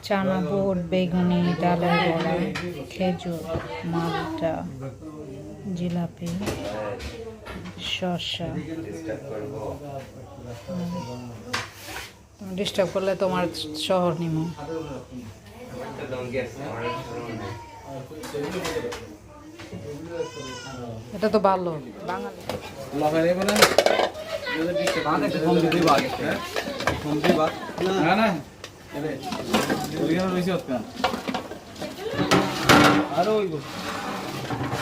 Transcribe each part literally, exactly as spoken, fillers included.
চানা বুট, বেগুনি, ডালের বড়া, খেজুর, মালটা, জিলাপি, শসা। তুমি ডিস্টার্ব করলে তোমার শহর নিমু। এটা তো ভালো, বাঙালি। লাফাই নেই বলে? যদি ডিস্টার্ব করে। কম দিবা আগে। হ্যাঁ? কম দিবা। না, না। এরে, ওইখানে রয়েছে ওটা। আরো ওই গো।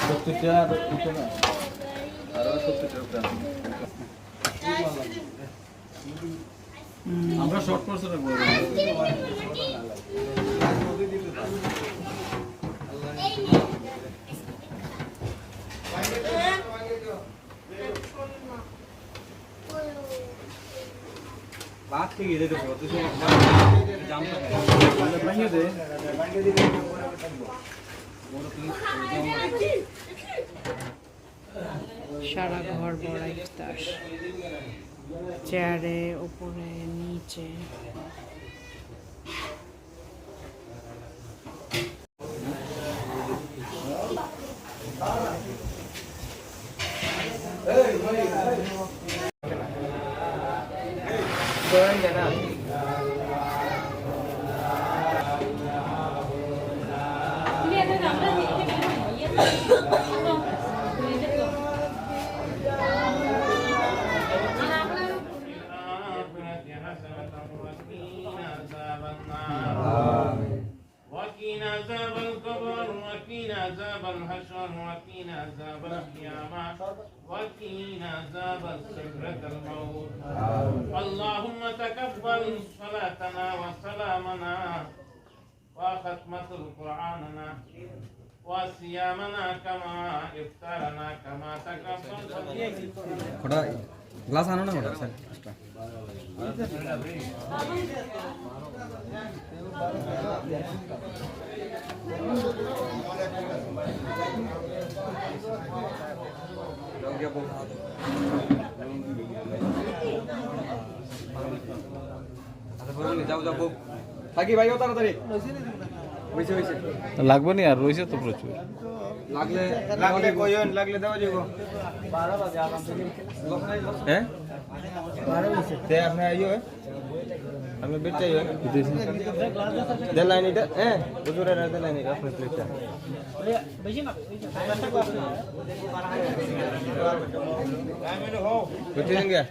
সত্তর টাকা, সত্তর টাকা। আরো সত্তর টাকা। আমরা শর্ট কোর্সে রাখবো। বাদ থেকে যেতে পারো, তুই সব জাম থাকে। ভাঙিয়ে দে। সারা ঘর ভরা ইফতার। চেয়ারে, উপরে, নিচে। وقنا عذاب النار. وقنا عذاب القبر، وقنا عذاب الحشر، وقنا عذاب القيامة، وقنا عذاب سكرة الموت. اللهم تقبل صلاتنا وصيامنا وختمة القرآننا وصيامنا كما إفطارنا كما تقبل. কটা গ্লাস আনো না, কটা, স্যার, পাঁচটা। যাও, যাও, বউ। থাকি ভাই, ও তাড়াতাড়ি। হইছে, হইছে। লাগবো নি আর, রইছে তো প্রচুর। লাগলে, লাগলে কইন, লাগলে দেওয়া যাইব। হ্যাঁ? তে আপনি আইও, হ্যাঁ? আমি বের চাই, হ্যাঁ? দে লাইন এটা, হ্যাঁ? হুজুরের দে লাইন এটা, আপনার প্লেটটা। বের চাই।